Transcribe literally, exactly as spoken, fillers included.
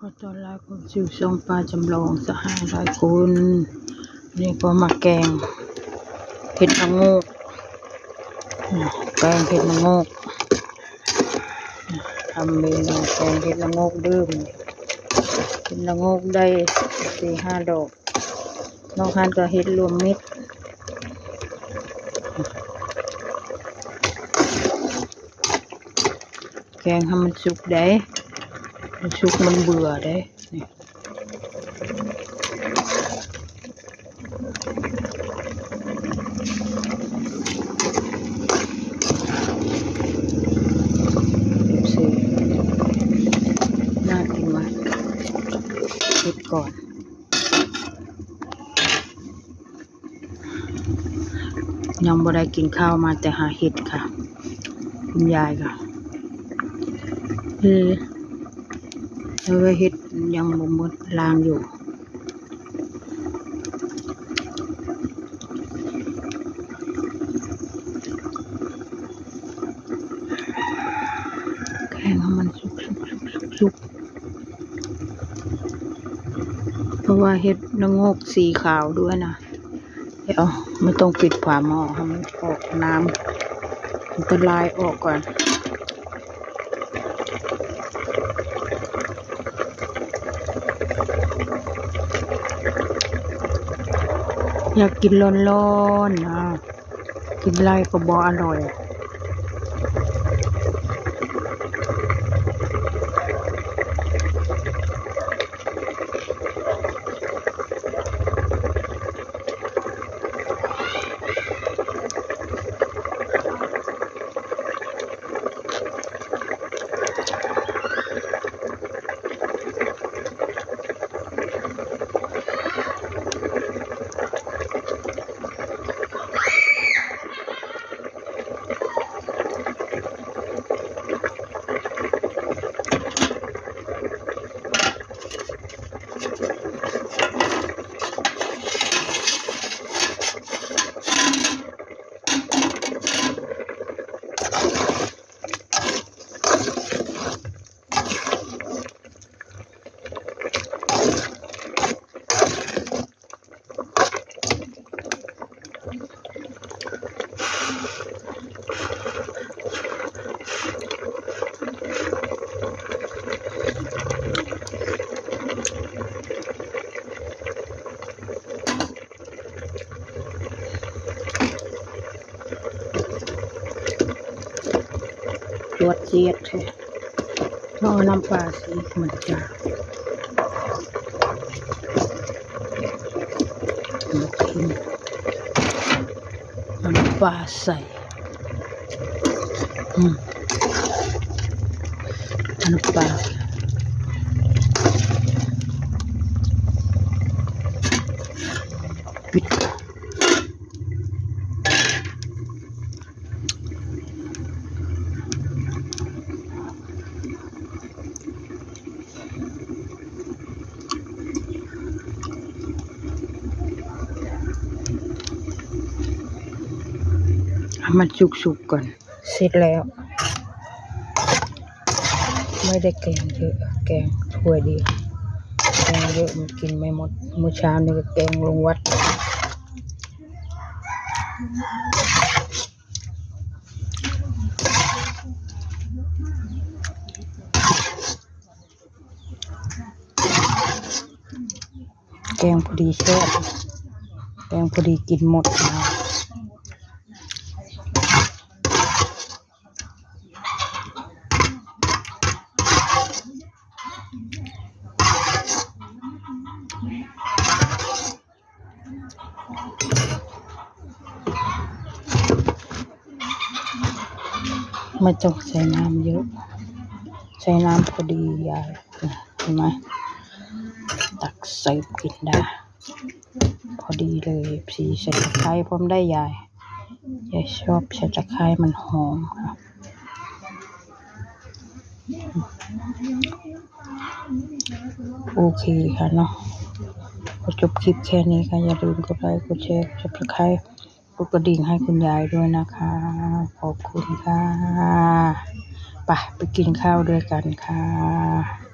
ขอต้อนรับคุณสู่ช่องป้าจำลองสหายร้อยคน นี่ก็มาแกงเห็ดละโงก อ่ะ แกงเห็ดละโงก อ่ะ ทำเมนูแกงเห็ดละโงกเด้อ เห็ดละโงกได้สี่ห้าดอก นอกนั้นก็เห็ดรวมมิตร แกงให้มันสุกได้ มันสุกมันเบื่อได้ นี่ เอฟซี น่ากินมาก เห็ดก่อน ยังบ่ได้กินข้าวมาแต่หาเห็ดค่ะ คุณยายค่ะ เออ แล้วก็เห็ดยังบ่หมด ล้างอยู่ แกงให้มันสุกๆๆๆ เพราะว่าเห็ดละโงกสีขาวด้วยนะ เดี๋ยวไม่ต้องปิดฝาหม้อ ให้มันออกน้ำ มันจะลายออกก่อน อยากกินร้อนๆนะ กินไรก็บ่อร่อย จวดเจียดแท้ เอาน้ำปลาใส่มันจะ เอาน้ำปลาใส่ อืม เอาน้ำปลา ปิด ให้มันสุกๆก่อน เสร็จแล้ว ไม่ได้แกงเยอะ แกงถ้วยเดียว แกงเยอะมันกินไม่หมด มื้อเช้านี่ก็แกงลงวัด แกงพอดีแซ่บ แกงพอดีกินหมดนะ ไม่ต้องใส่น้ำเยอะ ใส่น้ำพอดียาย เห็นไหม ตักใส่กินได้ พอดีเลย เอฟซี ใส่ตะไคร้พร้อมได้ยาย ยายชอบใส่ตะไคร้มันหอมค่ะ โอเคค่ะเนาะ ขอจบคลิปแค่นี้ค่ะ อย่าลืมกดไลค์ กดแชร์ กด Subscribe กดกระดิ่งให้คุณยายด้วยนะคะ ขอบคุณค่ะ ไป ไปกินข้าวด้วยกันค่ะ